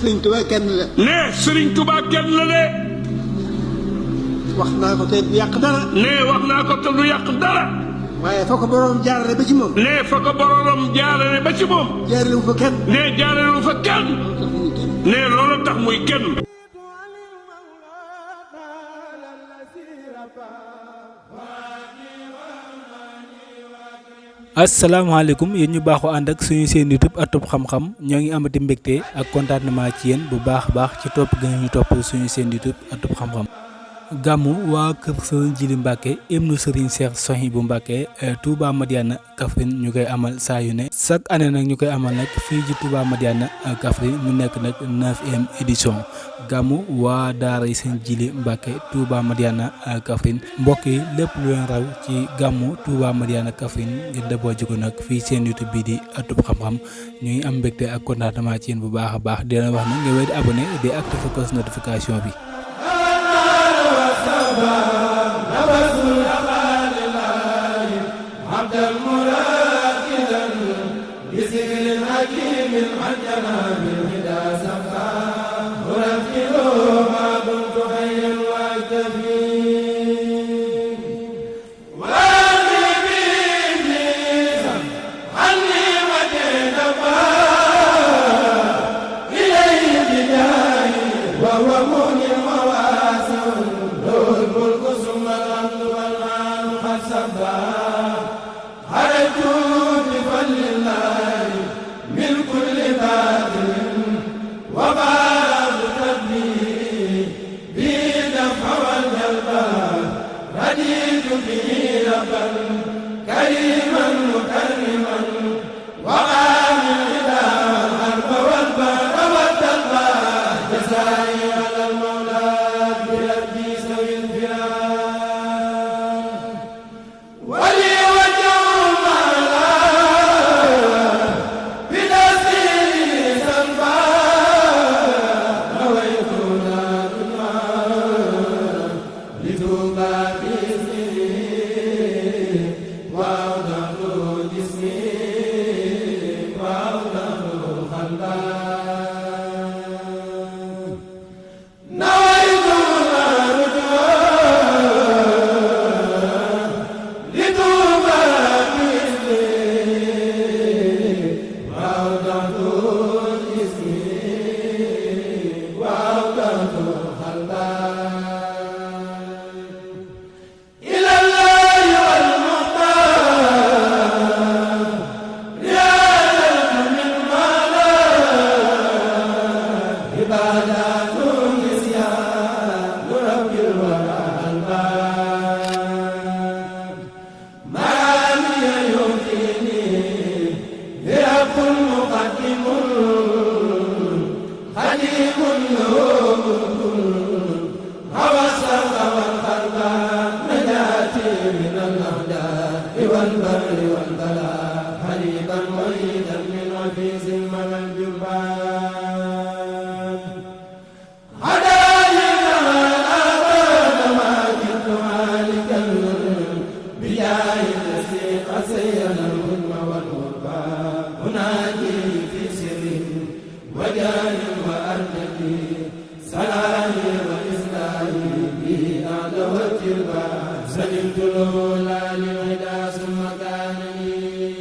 Sëriñ Tuubaa kenn la. nee Sëriñ Tuubaa kenn la de. wax naa ko te du yàq dara. nee wax naa ko te du yàq dara. waaye fa ko boroom jaarale ba ci moom. nee fa ko boroom jaarale ba ci moom. jaarale wu fa kenn. nee jaarale wu fa kenn. nee loolu tax muy kenn. asalaamaaleykum yéen ñu baaxoo ànd ak suñu seen YouTube Atoub Xam-Xam ñoo ngi amati mbégte ak contentement ci yéen bu baax a baax ci topp gi ñu topp suñu seen YouTube Atoub Xam-Xam. gàmmu waa kër Serigne Djily Mbacke ibnu Serigne Cheikh Souhaïbou Mbacke Touba Madiana Kaffrine ñu koy amal saa yu ne chaque année nag ñu koy amal nag fii ci Touba Madiana Kaffrine mu nekk nag 9e édition gàmmu waa daara Serigne Djily Mbacke Touba Madiana Kaffrine mbokk yi lépp lu leen raw ci gàmmu Touba Madiana Kaffrine ngir deboo jigo nag fii seen YouTube bii di Atoub Xam-Xam ñu ngi am mbégte ak contentement ci yéen bu baax a baax di leen wax nag nga wéy di abonné di activer cloche notification bi. والتربى سلمت له لا للهدى ثم كان لي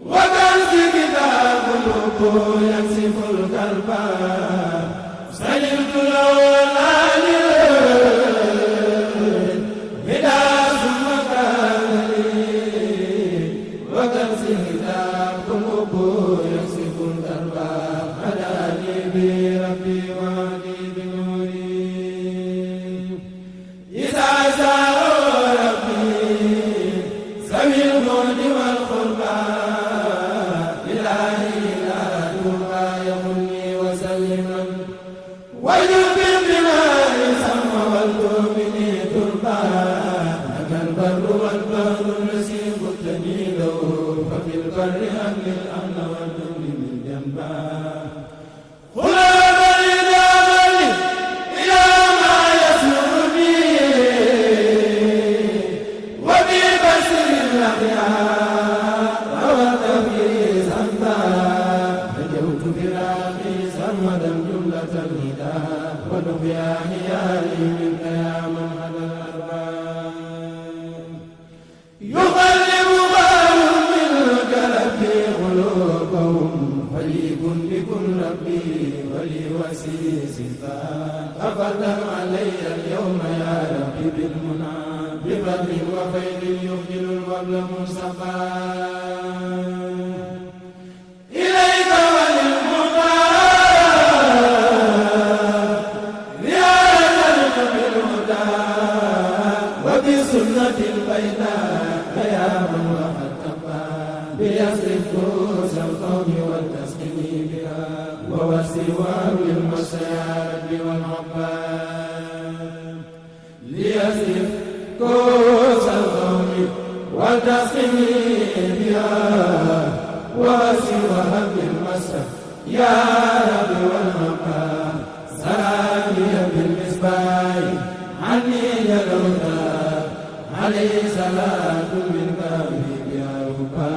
وكنز كتاب الوقوع يكشف الكربى سلمت له لا للهدى ثم كان لي وكنز كتاب الوقوع يكشف الكربى هداني بربي وهدي بنوري إذا زار ربي سوي الموت والقربى إلهي لا تربى يغني وسلما ويجب بنار سم والتوبني تربى لك البر والبحر الذي قلتني له ففي البر أهل الأمن والدم من جنبا يا حيالي منك يا من هدى الأرباب يقلب غار منك ربي قلوبهم فليكن بكن ربي ولي وسيس أفضل علي اليوم يا ربي بالمنى بفضل وخير يخجل الوبل مصطفى إليك سنة البيداء يا من وقد كفى بيصرف كوس القوم والتسكين بها ووسوار المسيار والعباد ليصرف كوس القوم والتسكين بها ووسوار المسيار يا رب والعباد سلامي بالمصباح عني يلوتا عليه صلاة منك بها ربا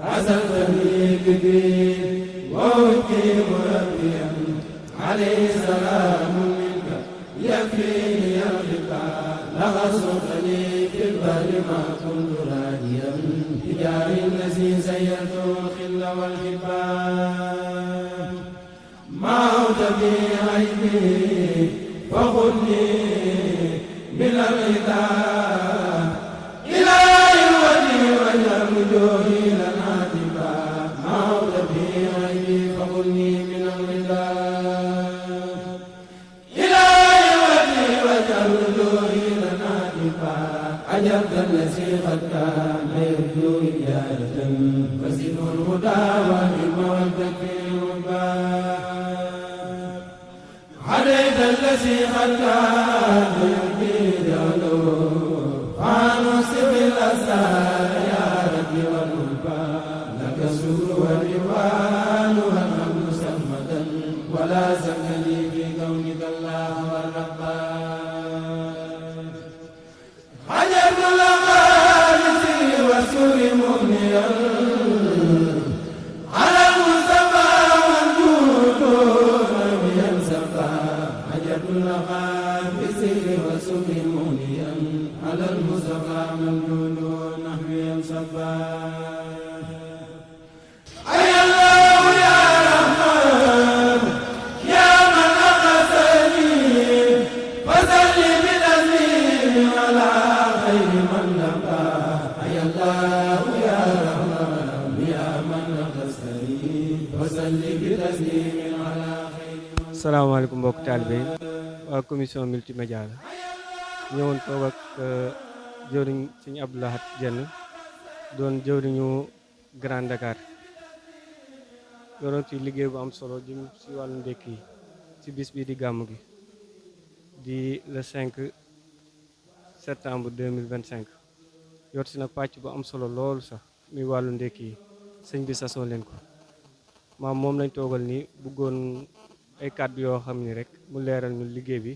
عزلتني بالدين ووجهي مربيا عليه سلام منك يكفيني الغفاء لغصتني في البر ما كنت راجيا بجاه الذي زينت الخل والحبان ما عود بي عيبي فخذني من الغذاء إلى الودي والمجوه لنا تبا ما عود في عيني فقلني من الغذاء إلى الودي والمجوه لنا تبا أجبت الذي قد كان يرجو إجابة فزنه الهدى والعلم والتكفير والباب عليك الذي قد كان يرجي جعله فانوس بالأسرار يا ربي والملبى لك الشكر والرضوان والحمد سمدا ولا زكني في كونك الله والربان حجرت الأقاليس والسر مغنيا على المصطفى والجود نبيا سفا حجرت الأقاليس والسر مغنيا على المصطفى والجود نبيا سفا أي الله يا رحمن يا من أقسني فصل بالأزيم على خير من لقى أي الله يا رحمن يا من أقسني فصل بالأزيم على خير من salaamaaleykum mbokk taalibe yi waa commission multimédia la ñëwoon toog ak jëwriñ Sëñ Abdou Lahad Diène doon jëwriñu Grand Dakar yoroon ci liggéey bu am solo jëm ci wàllu ndékki yi ci bis bi di gàmmu gi di le 5 septembre 2025 yor si nag pàcc bu am solo loolu sax muy wàllu ndékki yi sëñ bi sasoo leen ko maam moom lañ toogal ni bëggoon ay kàddu yoo xam ni rek mu leeral ñu liggéey bi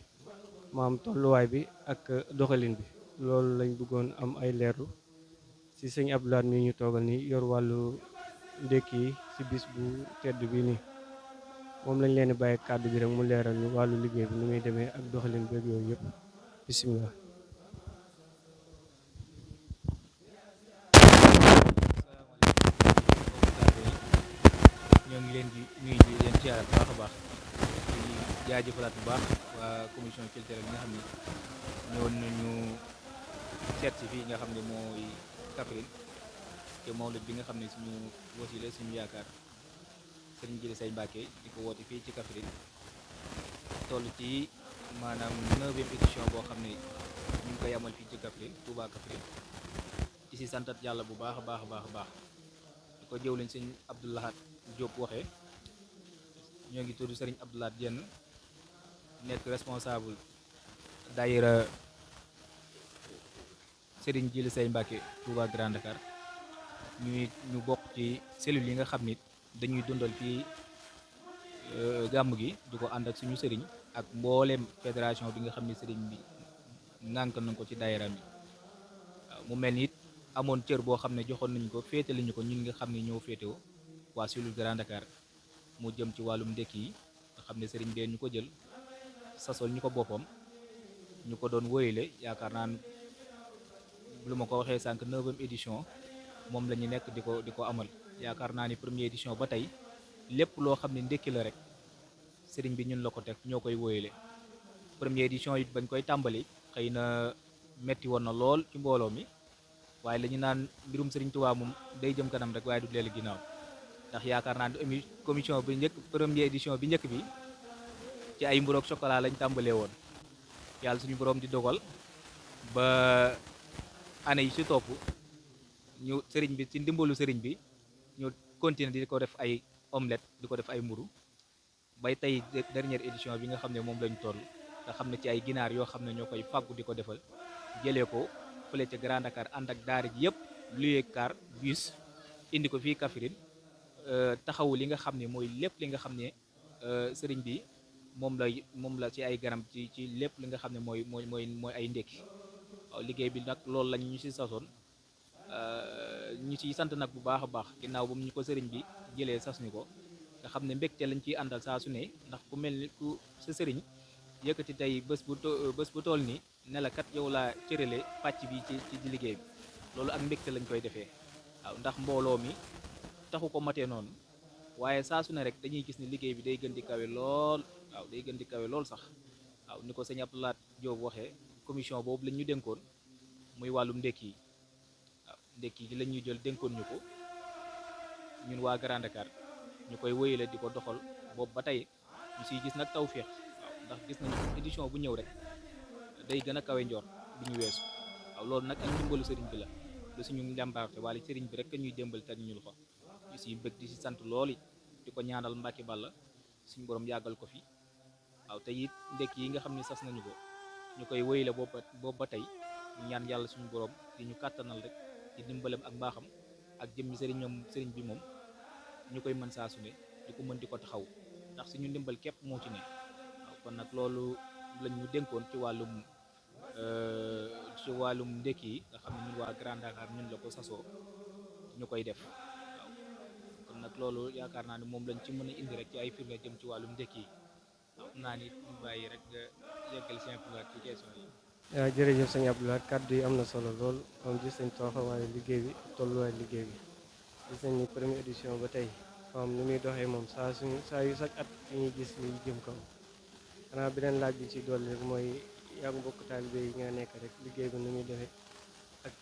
maam tolluwaay bi ak doxalin bi loolu lañ bëggoon am ay leerlu ci sëñ Abdou Lahad mi ñu toogal ni yor wàllu ndékki yi ci bis bu tedd bi nii moom lañ leen di bàyyi kàddu bi rek mu leeral ñu wàllu liggéey bi nu muy demee ak doxalin beeg yooyu yëpp bisimilah. ñoo ngi leen di nuyu di leen ziar bu baax a baax di jaajëfalaat bu baax waa commission culturelle bi nga xam ne ñëwoon nañu seet si fii nga xam ne mooy Kaffrine te mawlid bi nga xam ne suñu wasila suñu yaakaar Serigne Djily Seye Mbacké di ko woote fii ci Kaffrine toll ci maanaam 9e édition boo xam ne ñu ngi koy amal fii ci Kaffrine Touba Kaffrine ci si santat yàlla bu baax a baax a baax a baax di ko jëw lañ sëñ Abdou Lahad Diop waxee ñoo ngi tudd Serigne Abdou Lahad Diène nekk responsable daayira Serigne Djily Seye Mbacké Touba Grand Dakar ñu bokk ci cellules yi nga xam ni dañuy dundal fii gàmm gi di ko ànd ak suñu sëriñ ak mbooleem fédération bi nga xam ne sëriñ bi ŋànk nañ ko ci daayira bi waaw mu mel ni it amoon cër boo xam ne joxoon nañu ko féetali ñu ko ñun nga xam ne ñoo féetewoo waa cellule Grand Dakar mu jëm ci wàllum ndekki yi nga xam ne sëriñ bee ñu ko jël sasol ñu ko boppam ñu ko doon wóyale yaakaar naa lu ma ko waxee sànq 9e édition moom la ñu nekk di ko amal yaakaar naa ni première édition ba tey lépp loo xam ne ndekki la rek sëriñ bi ñun la ko teg ñoo koy wóyale première édition it bañ koy tàmbali xëy na metti woon na lool ci mbooloo mi waaye la ñu naan mbirum sëriñ Tuubaa moom day jëm kanam rek waaye du dellu ginnaaw ndax yaakaar naa ne commission bi njëkk première édition bi njëkk bi ci ay mburoog chocolat lañ tàmbalee woon yàlla suñu borom di dogal ba année yi ci topp ñu sëriñ bi ci ndimbalu sëriñ bi ñu continuer di ko def ay omelette di ko def ay mburu bay tey dernière édition bi nga xam ne moom lañu toll nga xam ne ci ay ginaar yoo xam ne ñoo koy fàggu di ko defal jëlee ko fële ca Grand Dakar ànd ak daara ji yëpp luye car bus indi ko fii Kaffrine taxawu li nga xam ne mooy lépp li nga xam ne sëriñ bi moom la ci ay garam ci lépp li nga xam ne mooy ay ndékki waaw liggéey bi nag loolu lañ ñu ci sasoon ñu ciy sant nag bu baax a baax ginnaaw ba mu ñu ko sëriñ bi jëlee sas ñu ko nga xam ne mbégte lañ ciy àndal saa su ne ndax ku mel ni ku sa sëriñ yëkkati tey bés bu tool ni ne la kat yow laa cërale pàcc bi ci liggéey bi loolu ak mbégte lañ koy defee waaw ndax mbooloo mi taxu ko matee noonu waaye saa su ne rek dañuy gis ni liggéey bi day gën di kawe lool waaw day gën di kawe lool sax waaw ni ko sëñ Abdou Lahad Diop waxee commission boobu lañ ñu dénkoon muy wàllum ndekki yi waaw ndekki yi lañ ñu jël dénkoon ñu ko ñun waa Grand Dakar ñu koy wéyale di ko doxal boobu ba tey ñu siy gis nag tawféex waaw ndax gis nañu édition bu ñëw rek day gën a kawe njoor bi ñu weesu waaw loolu nag ak ndimbalu sëriñ bi la du suñu njàmbaarte wala sëriñ bi rek ñuy démbal te ñu loxo ñu siy bëgg di si sant lool it di ko ñaanal Mbàkke Balla suñu borom yàggal ko fi waaw te it ndekki yi nga xam ne sas nañu ko ñu koy wéyale boobu ba tey ñu ñaan yàlla suñu borom di ñu kàttanal rek di dimbalem ak mbaaxam ak jëmmi sëriñ bi moom ñu koy mën saa su ne di ko mën di ko taxaw ndax suñu ndimbal képp moo ci ne waaw kon nag loolu lañ ñu dénkoon ci wàllum ndekki yi nga xam ne ñun waa Grand Dakar ñun la ko sasoo ñu koy def waaw kon nag loolu yaakaar naa ne moom lañ ci mën a indi rek ci ay firnde jëm ci wàllum ndekki yi waaw xam naa ni ñu bàyyi rek nga yeggal seen place ci question yi. waaw jërëjëf sëñ Abdou Lahad kàddu yi am na solo lool moom gis nañ taxawaayu liggéey bi tolluwaay liggéey bi gis nañ ni première édition ba tey moom ni muy doxee moom saa yu sax at ñuy gis luy jëm kaw xanaa beneen laaj bi ci dolli rek mooy yaa ngi bokk taalibe yi nga nekk rek liggéey bi nu muy defee ak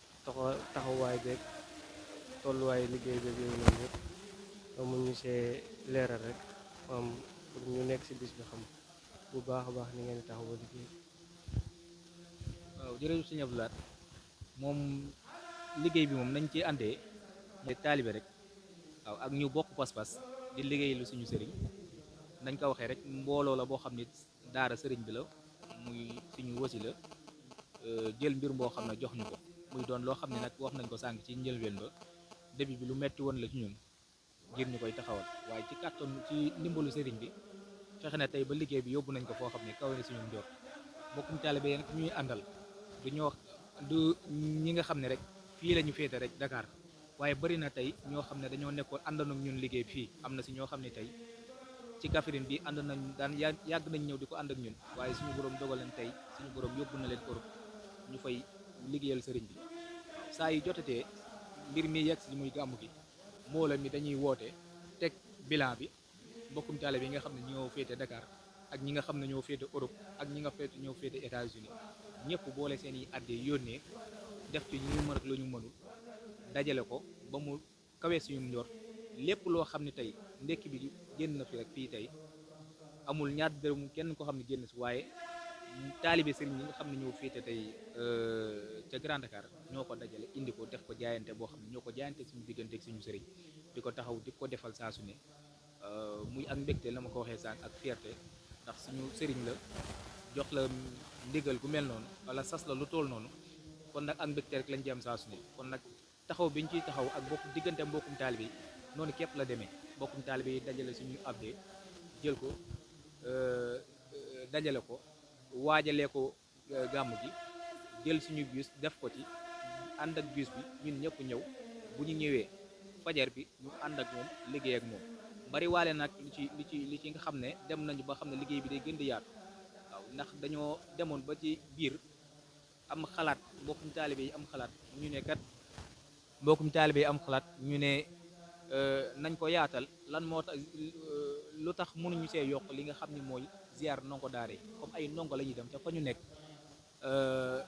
taxawaay beeg tolluwaayu liggéey beeg yooyu noonu yëpp moom mu ñu see leeral rek moom pour ñu nekk si bis bi xam bu baax a baax ni ngeen di taxawoo liggéey bi. waaw jërëjëf sëñ Abdou Lahad moom liggéey bi moom nañ ci àndee mooy taalibe rek waaw ak ñu bokk pas-pas di liggéey lu suñu sëriñ nañ ko waxee rek mbooloo la boo xam ne daara sëriñ bi la muy suñu wasi la jël mbir moo xam ne jox ñu ko muy doon loo xam ne nag wax nañ ko sànq ci njëlbeen ba début bi lu metti woon la ci ñun ngir ñu koy taxawal waaye ci kàttan ci ndimbalu sëriñ bi fexe na tey ba liggéey bi yóbbu nañ ko foo xam ne kawe na suñu njort bokkum taalibe yi nag ñuy àndal du ñi nga xam ne rek fii la ñu féete rek Dakar waaye bari na tey ñoo xam ne dañoo nekkoon àndandoo ak ñun liggéey fii am na si ñoo xam ne tey ci Kaffrine bi ànd nañ daan yàgg nañ ñëw di ko ànd ak ñun waaye suñu borom dogal leen tey suñu borom yóbbu na leen Europe ñu fay liggéeyal sëriñ bi saa yu jotatee mbir mi yegg si muy gàmmu gi mbooloo mi dañuy woote teg bilan bi mbokkum taale bi nga xam ne ñoo féete Dakar ak ñi nga xam ne ñoo féete Europe ak ñi nga féete ñoo féete États-Unis ñëpp boole seen i addee yónnee def ci ñu mën ak la ñu mënul dajale ko ba mu kawee suñu njort lépp loo xam ne tey ndekki bi génn na fi rek fii tey amul ñaar dërëm kenn ko xam ne génn si waaye taalibe sëriñ ñi nga xam ne ñoo féete tey ca Grand Dakar ñoo ko dajale indi ko def ko jaayante boo xam ne ñoo ko jaayante suñu diggante ak suñu sëriñ di ko taxaw di ko defal saa su ne muy ak mbégte la ma ko waxee sànq ak fierté ndax suñu sëriñ la jox la ndigal gu mel noonu wala sas la lu tool noonu kon nag ak mbégte rek lañ ci am saa su ne kon nag taxaw bi ñu ciy taxaw ak bokk diggante mbokkum taalibe yi noonu képp la demee mbokkum taalibe yi dajale suñu abdee jël ko dajale ko waajalee ko gàmmu gi jël suñu bus def ko ci ànd ak bus bi ñun ñëpp ñëw bu ñu ñëwee fajar bi ñu ànd ak moom liggéey ak moom bari waale nag li ci nga xam ne dem nañu ba xam ne liggéey bi day gën di yaatu waaw ndax dañoo demoon ba ci biir am xalaat mbokkum taalibe yi am xalaat ñu ne kat mbokkum taalibe yi am xalaat ñu ne nañ ko yaatal lan moo tax lu tax mënuñu see yokk li nga xam ne mooy ziar ndongo daara yi comme ay ndongo la ñuy dem te fa ñu nekk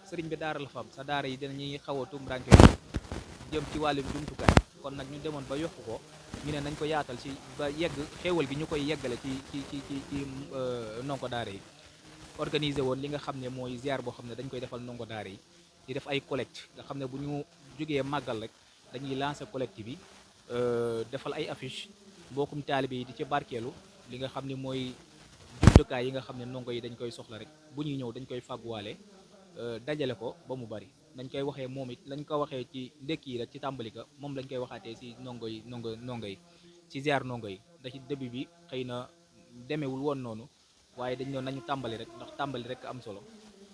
sëriñ bi daara la fam sa daara yi dinañuy xaw a tumranke jëm ci wàllum jumtukaay kon nag ñu demoon ba yokk ko ñu ne nañ ko yaatal ci ba yegg xéewal gi ñu koy yeggale ci ndongo daara yi organiser woon li nga xam ne mooy ziar boo xam ne dañ koy defal ndongo daara yi di def ay collecte nga xam ne bu ñu jógee màggal rek dañuy lancer collecte bi defal ay affiche mbokkum taalibe yi di ci barkeelu li nga xam ne mooy jumtukaay yi nga xam ne ndongo yi dañ koy soxla rek bu ñuy ñëw dañ koy fàgguwaale dajale ko ba mu bari dañ koy waxee moom it lañ ko waxee ci ndekki yi rek ci tàmbali ka moom lañ koy waxaatee ci ndongo yi ci ziar ndongo yi ndax ci début bi xëy na demewul woon noonu waaye dañ doon nañu tàmbali rek ndax tàmbali rek am solo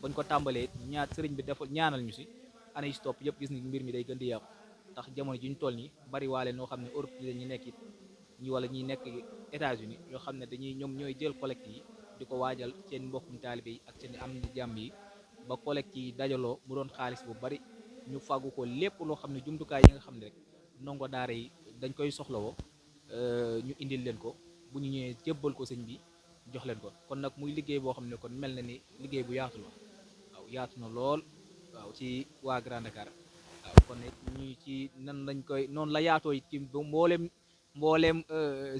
bañ ko tàmbalee sëriñ bi defal ñaanal ñu si année yi stop yëpp gis ni mbir mi day gën di yàqu ndax jamono ji ñu toll nii bari waale noo xam ne Europe yi dañuy nekk it ñi wala ñuy nekk États-Unis yoo xam ne ñoom ñooy jël collecte yi di ko waajal seen mbokkum taalibe yi ak seen am ni jàmm yi ba collecte yi dajaloo mu doon xaalis bu bari ñu fàggu ko lépp loo xam ne jumtukaay yi nga xam ne rek ndongo daara yi dañ koy soxlawoo ñu indil leen ko bu ñu ñëwee jébbal ko sëñ bi jox leen ko kon nag muy liggéey boo xam ne kon mel na ni liggéey bu yaatu la waaw yaatu na lool waaw ci waa Grand Dakar waaw kon ñu ci nan lañ koy noonu la yaatoo it ci mbooleem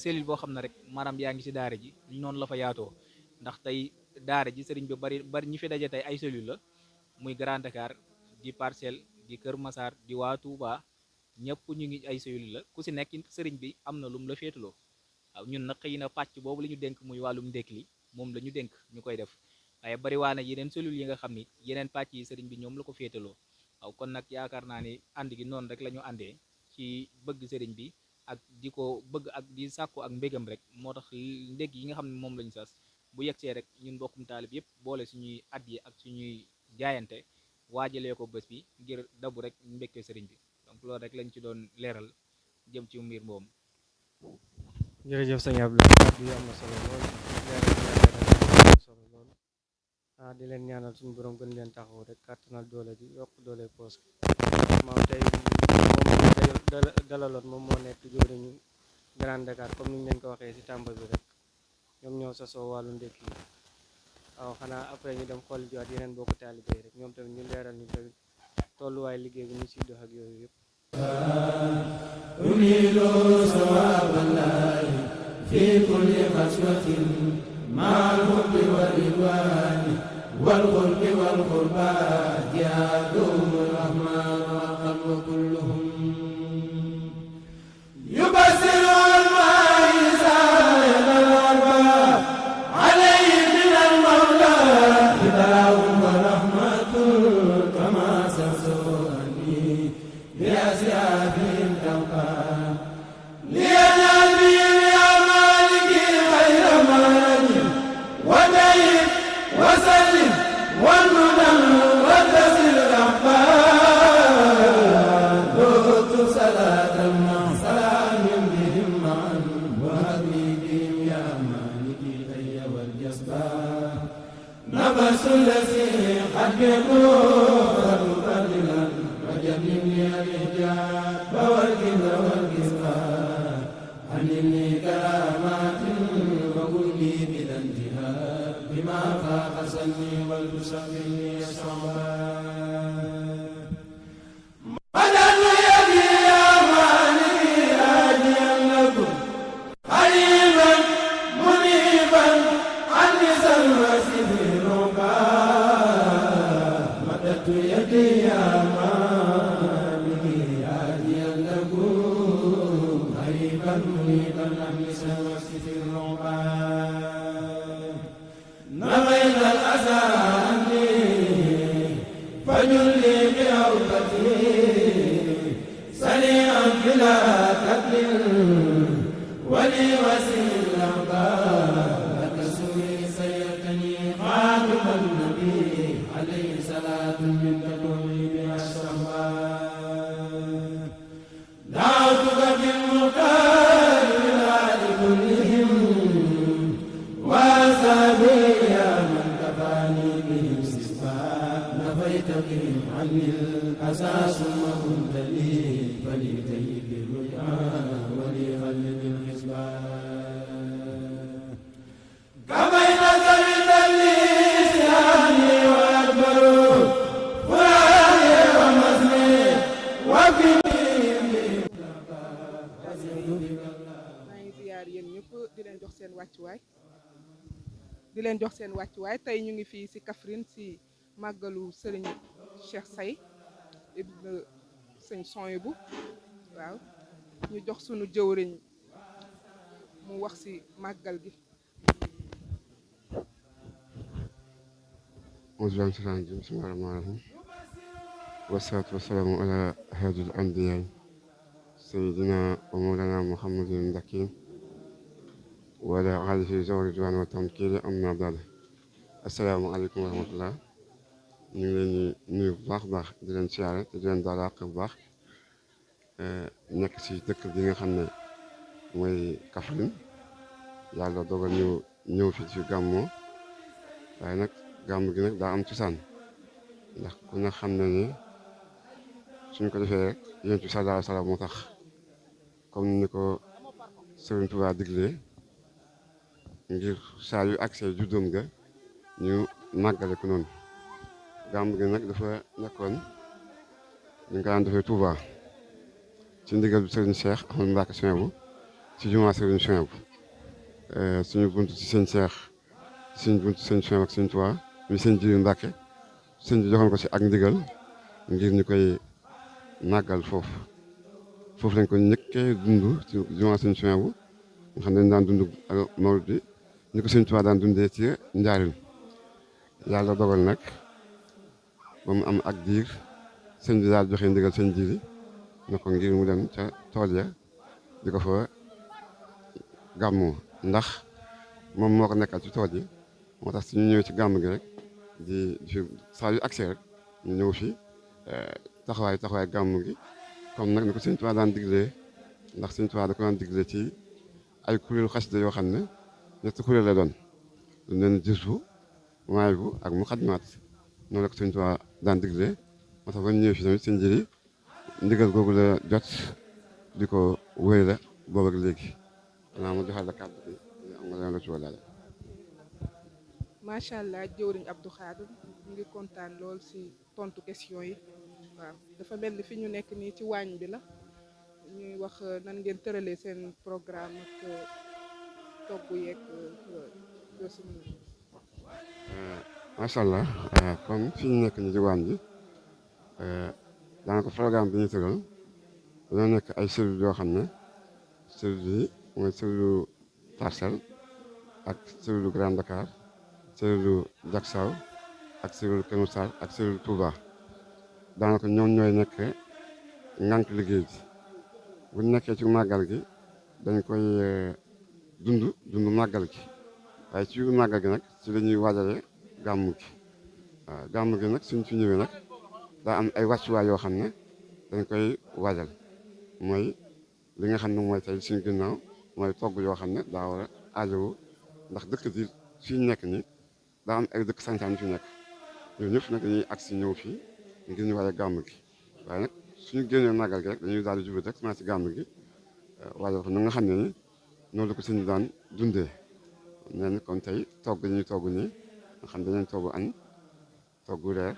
cellule boo xam ne rek maanaam yaa ngi ci daara ji noonu la fa yaatoo ndax tey daara ji sëriñ bi bari ñi fi daje tey ay cellule la muy Grand Dakar di Parcelles di Kër Massar di waa Touba ñëpp ñu ngi ay cellule la ku si nekk sëriñ bi am na lum la féetaloo waaw ñun nag xëy na pàcc boobu la ñu dénk muy wàllum ndékki li moom la ñu dénk ñu koy def waaye bari waa na yeneen cellule yi nga xam ni yeneen pàcc yi sëriñ bi ñoom la ko féetaloo waaw kon nag yaakaar naa ni ànd gi noonu rek la ñu àndee ci bëgg sëriñ bi ak di ko bëgg ak di sàkku ak mbégam rek moo tax ndégg yi nga xam ne moom lañu sas bu yegsee rek ñun mbokkum taalib yëpp boole suñuy at yi ak suñuy jaayante waajalee ko bés bi ngir dabu rek mbégte sëriñ bi donc loolu rek lañ ci doon leeral jëm ci mbir moom. jërëjëf sëñ Abdou kàddu yi am na solo lool leeral solo lool di leen ñaanal suñu borom gën leen taxaw rek kàttanal doole ji yokk doole poos maam tey moom dalaloon moom moo nekk jëwriñu Grand Dakar comme ni ñu leen ko waxee ci tàmbal bi rek ñoom ñoo sasoo wàllu ndékki waaw xanaa après ñu dem xool jiwaat yeneen bokk taalibe rek ñoom tamit ñu leeral ñu tamit tolluwaay liggéey bi ñu siy dox ak yooyu yëpp unilu sawaballahi fi kulli xaswatin ma'al hubbi wal ridwani wal khulqi wal qurban jaaduhum rahman wa qalbu kulluhum yubasiru al-ma'isa al-arba alayhi min al-mawla hidayatun wa rahmatun kama sasuni bi asyatin tawqa وسلم والمنى وجنبني الحجاب والكذب والكذبان علمني كرامات وقل لي بلا انتهاء بما فاق سني والتسمني صعبان مدد يدي يا مالي هاديا لكم قريبا منيبا عني سلوى في رباه مددت يدي يا مالي هاديا لكم قريبا منيبا عني سلوى في رباه نبين الأسى عني فجلي بعودتي سريعا بلا قتل ولي وسيل الأعضاء لك سوي سيرتني خاتم النبي عليه صلاة منك تولي بها الشهوات دعوتك بالمختار بالآل كلهم وأصحابي يا من كفاني بهم استسقاء نفيت بهم عني الأسى ثم كنت لي فليتيب الرجعى ولي خلد الحسبان كبين سبيل لي سياني وأكبر فؤادي ومسني وفي maa ngi ziyaar yéen ñëpp di leen jox seen wàccuwaay tey ñu ngi fii ci Kaffrine ci màggalu sëriñ Cheikh Say ibn sëñ Souhaïbou waaw ñu jox sunu jëwriñ mu wax ci màggal gi. bismillaahi rahmaani rahiim wassalaatu wassalaamu alaa haadil anbiyaa sayyidina wa mawlaana Muhammadin al-makiin wa alaa aalihi zawi ridwaan wa tamkiin ammaa ba'd. Assalaamu aleykum wa rahmatullah. ñu ngi leen di nuyu bu baax baax di leen siyaare te di leen baal àq bu baax nekk ci dëkk bi nga xam ne mooy Kaffrine yàlla dogal ñu ñëw fi ci gàmmoo waaye nag gàmm gi nag daa am cosaan ndax ku ne xam ne ni suñ ko defee rek Yonent bi sallallaahu alayhi wa sallam moo tax comme ni ko Sëriñ Tuubaa diglee ngir saa yu agsee juddoom ga ñu màggale ko noonu. gàmm gi nag dafa nekkoon ñu ngi ko daan defee Touba ci ndigal Serigne Cheikh Ahmadou Mbacké Souhaïbou ci jumaa Serigne Souhaïbou suñu buntu ci sëñ Cheikh suñu buntu sëñ Souhaïbou ak sëñ Touba ñu sëñ Jibril Mbacké sëñ bi joxoon ko ci ak ndigal ngir ñu koy màggal foofu lañ ko njëkkee dund ci jumaa sëñ Souhaïbou nga xam ne dañ daan dund ak mawlid bi ñu ko sëñ Touba daan dundee ci njaarim yàlla dogal nag ba mu am ak diir sëñ bi daal joxe ndigal sëñ Jili na ko ngir mu dem ca tool ya di ko fa gàmmoo ndax moom moo ko nekkal ci tool yi moo tax suñu ñëwee ci gàmm gi rek di saa yu accès rek ñu ñëw fi taxawaay gàmm gi comme nag ni ko sëñ Tuubaa daan diglee ndax sëñ Tuubaa da ko daan diglee ci ay kuréelu xasida yoo xam ne ñetti kuréel la doon lu leen Jazbu Mawaahibu ak Muqaddimaat noonu la ko sëñ Tuubaa daan diglee moo tax ba ñu ñëwee fi tamit sëñ Jili ndigal googu la jot di ko wéy la boobu ak léegi xanaa ma joxal la kàddu bi am nga leen la ci wàllale. macha allah jëwriñ Abdou Khadim ñu ngi kontaan lool ci tontu question yi waaw dafa mel ni fi ñu nekk nii ci waañ bi la ñuy wax nan ngeen tëralee seen programme ak togg yeeg macha allah comme fi ñu nekk nii ci waañ bi daanaka programme bi ñu tëral dañoo nekk ay cellules yoo xam ne cellule yi mooy cellule Parcelles ak cellule Grand Dakar cellule Diacksao ak cellule Keur Massar ak cellule Touba daanaka ñoom ñooy nekk ngànk liggéey bi bu ñu nekkee ci màggal gi dañ koy dund màggal gi waaye ci biir màggal gi nag ci la ñuy waajale gàmmu gi waaw gàmmu gi nag suñ fi ñëwee nag daa am ay wàccuwaay yoo xam ne dañ koy waajal mooy li nga xam ne mooy tey suñu ginnaaw mooy togg yoo xam ne daa war a aajowu ndax dëkk bi fii nekk nii daa am ay dëkk santaan fi nekk ñoom ñëpp nag dañuy agsi ñëw fii ngir ñu waajal gàmm gi waaye nag suñu génnee màggal gi rek dañuy daal di jublu rek ci gàmm gi waajal ko na nga xam ne ni noonu la ko sëñ bi daan dundee nee na kon tey togg dañuy togg nii nga xam dañuy togg añ togg reer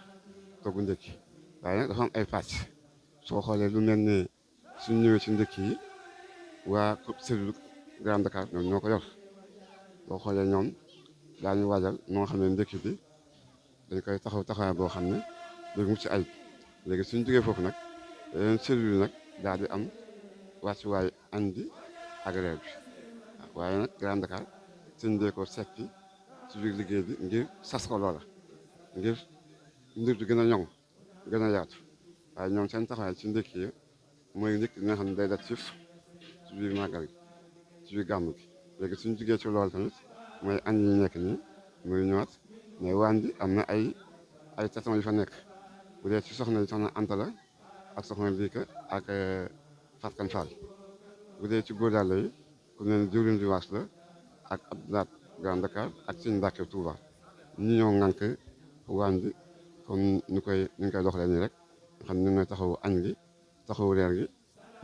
togg ndékki waaye nag dafa am ay pàcc soo xoolee lu mel ne suñ ñëwee ci ndékki yi waa cellule Grand Dakar ñoom ñoo ko yor boo xoolee ñoom daañu waajal noo xam ne ndékki bi dañ koy taxawaay boo xam ne léegi mu ci ay léegi suñ jógee foofu nag yeneen cellule yi nag daal di am wàccuwaay añ bi ak reer bi waaye nag Grand Dakar sëñ dee ko seppi ci biir liggéey bi ngir sas ko loola ngir mbir bi gën a ñoŋ gën a yaatu waaye ñoom seen taxawaay ci ndékki yi mooy ndékki bi nga xam ne day def ci biir màggal gi ci biir gàmm gi léegi suñ jugee ci loolu tamit mooy añ yi nekk nii muy ñëwaat mais waañ bi am na ay taton yu fa nekk bu dee ci soxna Anta la ak soxna Biika ak Fatkan Fall bu dee ci góor yàlla yi ku ne jëwriñ di waas la ak Abdoulaye Grand Dakar ak sëñ Mbàkke Touba ñi ñoo ŋànk waañ bi comme ñu koy doxalee nii rek nga xam ne ñooy taxawu añ gi taxawu reer gi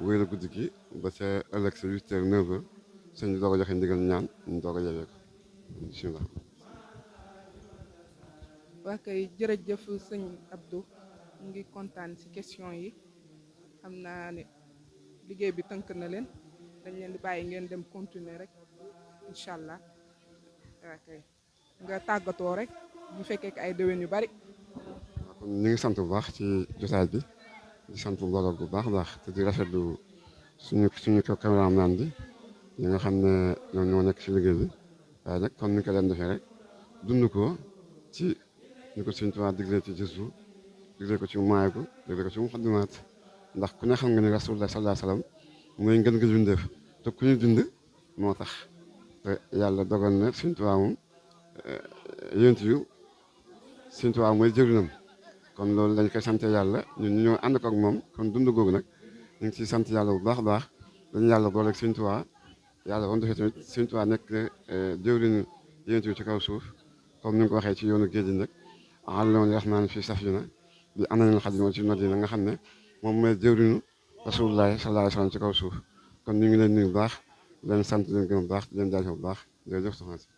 wéyal guddi gi ba ca ëllëg sa 8 heures 9 heures sëñ bi doog a joxe ndigal ñaan ñu doog a yewee ko bisimilah. waa kay jërëjëf sëñ Abdou ñu ngi kontaan ci question yi xam naa ne liggéey bi tënk na leen dañ leen di bàyyi ngeen dem continuer rek incha allah waa kay nga tàggatoo rek bu fekkee ay déwén yu bari. kon ñu ngi sant bu baax ci jotaay bi di sant mbooloo bu baax a baax te di rafetlu suñu caméraman bi ñi nga xam ne ñoom ñoo nekk ci liggéey bi waaye nag comme ni ko leen defee rek dund ko ci ñu ko Sëñ Tuubaa digle ci Jazbu digle ko ci Mawaahibu digle ko ci Muqaddimaat ndax ku ne xam nga ni Rasulullah sallallahu alayhi wa sallam mooy ngën gi bindeef te ku ñu dund moo tax te yàlla dogal na Sëñ Tuubaa moom yént yu Sëñ Tuubaa mooy jëriñam kon loolu dañ koy sant yàlla ñun ñu ñoo ànd ko ak moom kon dund googu nag ñu ngi ciy sant yàlla bu baax a baax dañu yàlla booleeg Sëñ Tuubaa yàlla ba mu defee tamit Sëñ Tuubaa nekk jëwriñu yént yu ci kaw suuf comme ni nga ko waxee ci yoonu géej gi nag àlloon rahmaan fi safina bi ananil xadima ci Madina nga xam ne moom mooy jëwriñu Rasulullaahi sallallaahu alayhi wa sallam ci kaw suuf kon ñu ngi leen nuyu bu baax leen sant leen gën bu baax leen jaajëfal bu baax jërëjëf soxna si.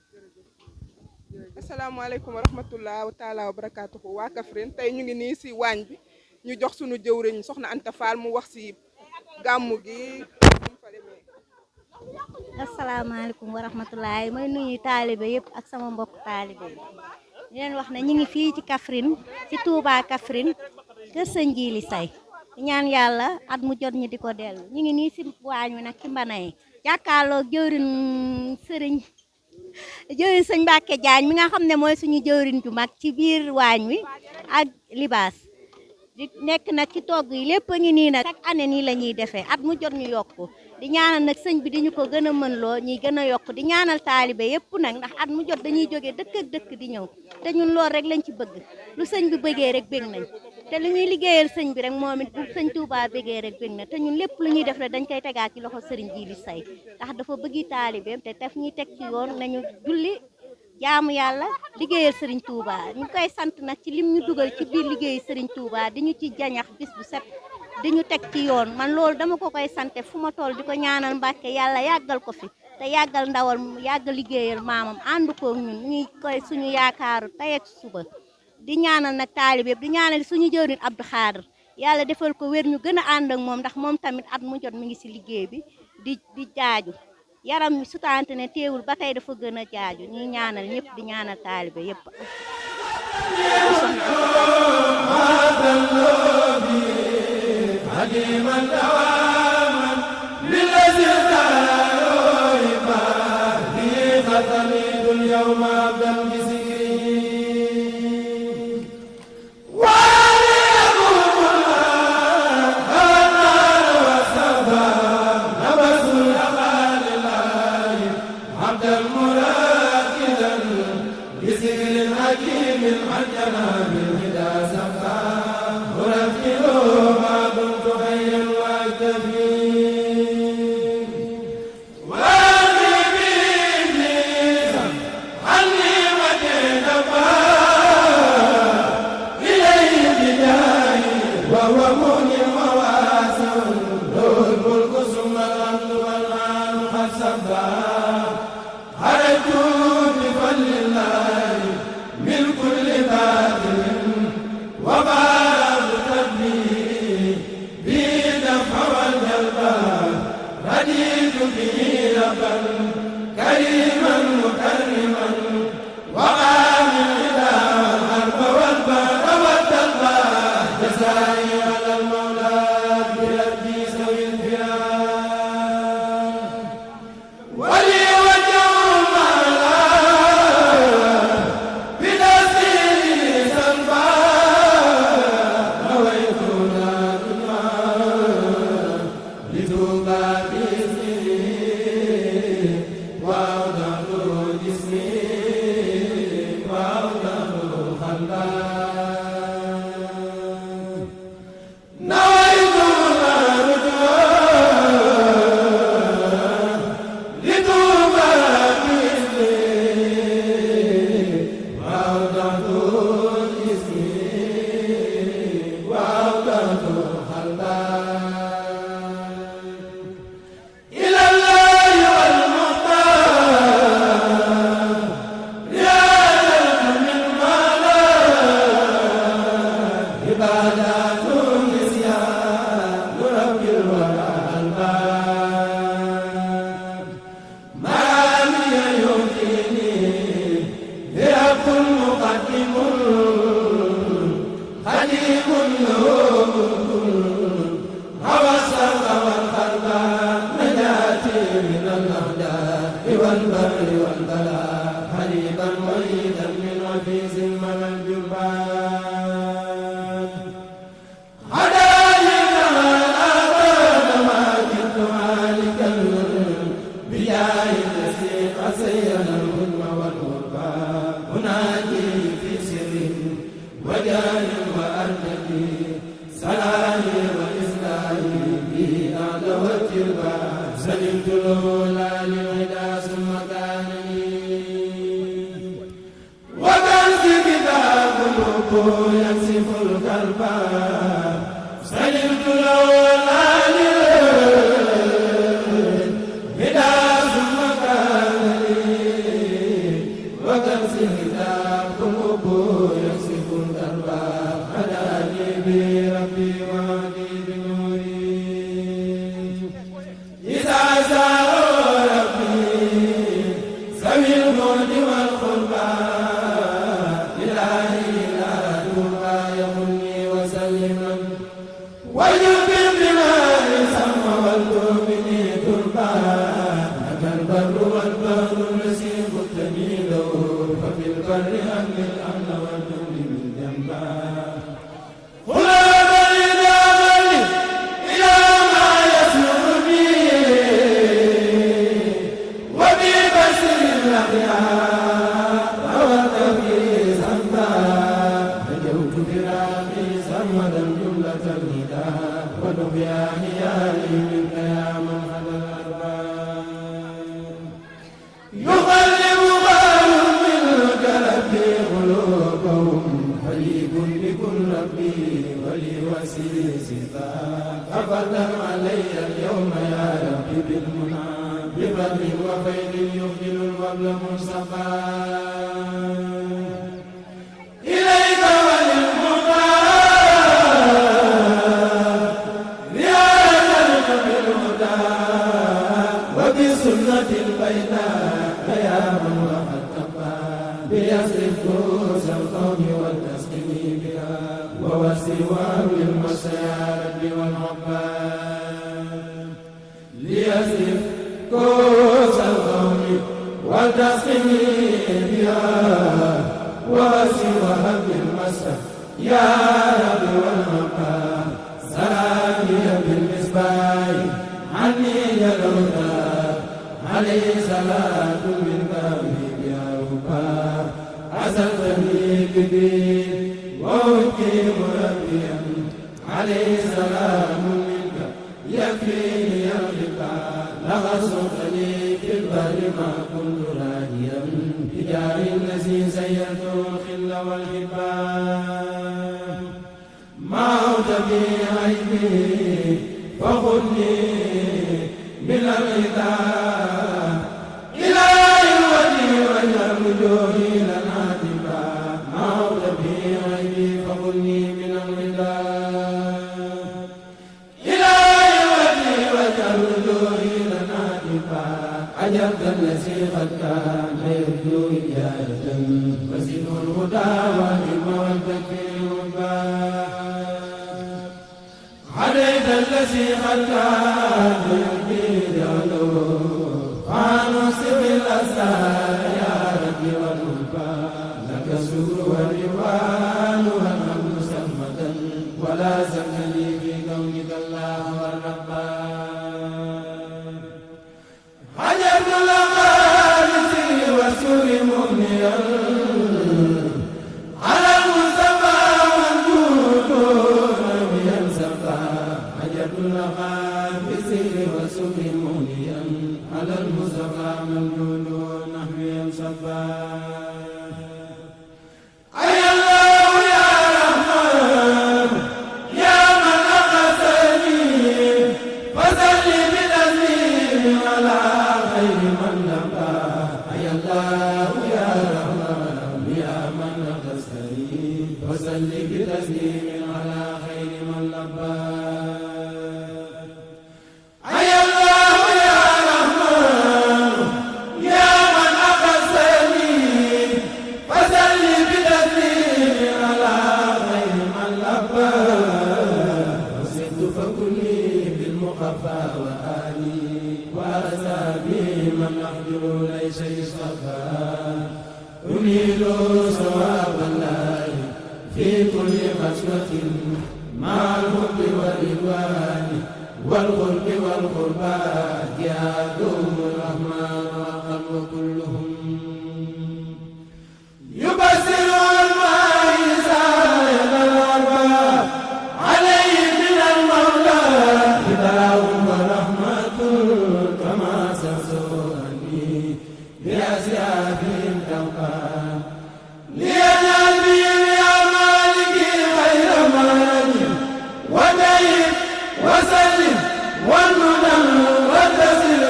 asalaamaaleykum wa rahmatullah wa taala wa barakaatuhu waa Kaffrine tey ñu ngi nii si waañ bi ñu jox suñu jëwriñ soxna Anta Fall mu wax si gàmmu gi. asalaamaaleykum wa rahmatullah may nuyu taalibe yëpp ak sama mbokk taalibe yi di leen wax ne ñu ngi fii ci Kaffrine ci Touba Kaffrine kër Sëñ Jili Say di ñaan yàlla at mu jot ñi di ko dellu ñu ngi nii si waañ wi nag ci mbana yi jàkkaarloo jëwriñ sëñ Mbàkke Jaañ mi nga xam ne mooy suñu jëwriñ ju mag ci biir waañ wi ak libaas di nekk nag ci togg yi lépp a ngi nii nag chaque année nii la ñuy defee at mu jot ñu yokk di ñaanal nag sëñ bi di ñu ko gën a mën loo ñuy gën a yokk di ñaanal taalibe yépp nag ndax at mu jot dañuy jógee dëkk ak dëkk di ñëw te ñun loolu rek lañ ci bëgg lu sëñ bi bëggee rek bëgg nañ te lu ñuy liggéeyal sëñ bi rek moom it bu sëñ Touba bëggee rek bëgg na te ñun lépp lu ñuy def rek dañ koy tegaat ci loxo sëriñ Jili Say ndax dafa bëggi taalibeem te daf ñuy teg ci yoon nañu julli jaamu yàlla liggéeyal sëriñ Touba ñu koy sant nag ci lim ñu dugal ci biir liggéey sëriñ Touba di ñu ci jañax bis bu set di ñu teg ci yoon man loolu dama ko koy sante fu ma toll di ko ñaanal Mbàkke yàlla yàggal ko fi te yàggal ndawal yàggal liggéeyal maamam ànd koog ñun ñuy koy suñu yaakaaru tey ak suba di ñaanal nag taalib yëpp di ñaanal suñu jëwriñ Abdou Khadr yàlla defal ko wér ñu gën a ànd ak moom ndax moom tamit at mu jot mi ngi si liggéey bi di jaaju yaram mi sutante ne teewul ba tey dafa gën a jaaju ñuy ñaanal ñëpp di ñaanal taalibe yëpp بسكر حكيم عن جناب الهدى سفا وهو مغني وواسع له الملك ثم الحمد والآن قد سبح خرجت بفضل الله من كل باطل وبارك تبلي به دفع والجلب رديت به ربا كريما مكرما وقام الإله والحرب والبر والتلبى جزائي على المولى بربي سوي الفرار ولي وجه المعلى بنصير سلبى رويت نادما لتوبى باسمي وأوضعت جسمي وأوضعت قلبا نويت الرجوع لتوبى باسمي وأوضعت جسمي وأوضعت قلبا إلى الله والمختار رياضة من مالا عبادات نسيان رب الورى الباب مرامي يهديني برب مقدم خليم له هوى السرق والقلب نجاتي من الأعداء والبر والبلاء حليبا وليدا من وفيز من الجبال هداني الأبد ما كنت مالكا بجاه الذي قسينا الهدم والغربى هناجي في سر وجاه وأرنبي سلامي وإسلامي به أعلى والتربى سلمت الأولى للهدى ثم كانني وكنت كتاب الوقوع يكسف الكربى سلمت الأولى للهدى ثم كانني وكنت كتاب الوقوع يكسف الكربى هداني بربي وهدي بنوري إذا زاروا ربي سوي الموت والقربى إلهي لا تبقى يغني وسلما ويبقي بنار سم والتوبني تربى لك البر والبحر الذي قلتني له ففي البر أمن الأمن والجود من جنبا أفضل علي اليوم يا ربي بالمنى بفضل وخير يخجل الوبل مصطفى إليك وللمختار رياضة بالهدى وبسنة البيضاء يا من وقد تقى بيصرف كوس القوم والتسكين بها ووسواه للمسار والعباد ليصرف كوس القوم والتسكين بها ووسواه للمسار يا رب والعباد سلامي بالمصباح عني يلونا عليه صلاة منك بها رباه عزلتني بدين وأقيم ربيا عليه سلام منك يكفيني الغفار لغصتني في البر ما كنت راجيا بجاه الذي سيرته الخل والحبان عوت بي عيبي فخذني من الغذاء إلى الودي واجعل وجوهي لنا تبا ما عوت بي عيبي فخذني من الغذاء إلى الودي واجعل وجوهي لنا تبا عجبت الذي قد كان يرجو إجابة فزده الهدى والعلم والتكفير والباب عليك الذي قد كان يرجي جعله فانوس بالأسرار يا ربي والملباب لك الشكر والرضوان والحمد سمدا ولا زمني في كونك الله والرباب عجبت الأقارب والسر مغنيا على المصطفى والجود نبيا صفا عجبت الأقارب والسر مغنيا على المصطفى والجود نبيا صفا أي الله يا رحمن يا من أقسني فصل بتسليم على خير من نبى أي الله يا رحمن يا من أقسني فصل بتسليم على خير من نبى أي الله يا رحمن يا من أقسني فصل بتسليم على خير من نبى وزدت فكلي بالمخفى وآلي وأصحابي من أحضر ليس يصطفى أريد ثواب الله في كل خشوة مع الحب والرضوان والقرب والقربات يهدهم الرحمن والقلب كلهم يبصر المعيز على الأرباب عليه من المولى هداه ورحمة كما سسوني بأسيافهم توقع لينال بهم يا مالكي خير مالك ودين وسلم والمنى وتسل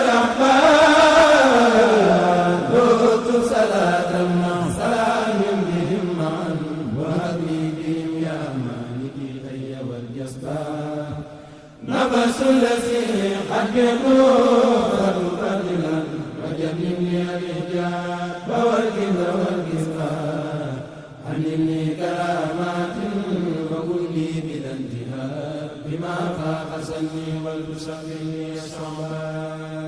الأحباب دوت صلاة مع سلام بهم معا وهدي بهم يا مالكي الحي والجسبان نفس الذي قد يكون بدلا وجنبني الإحجاب والكبر والكسبان عني كرامات وقل لي بلا انتهاء بما فاق سني والبشر مني الصعبان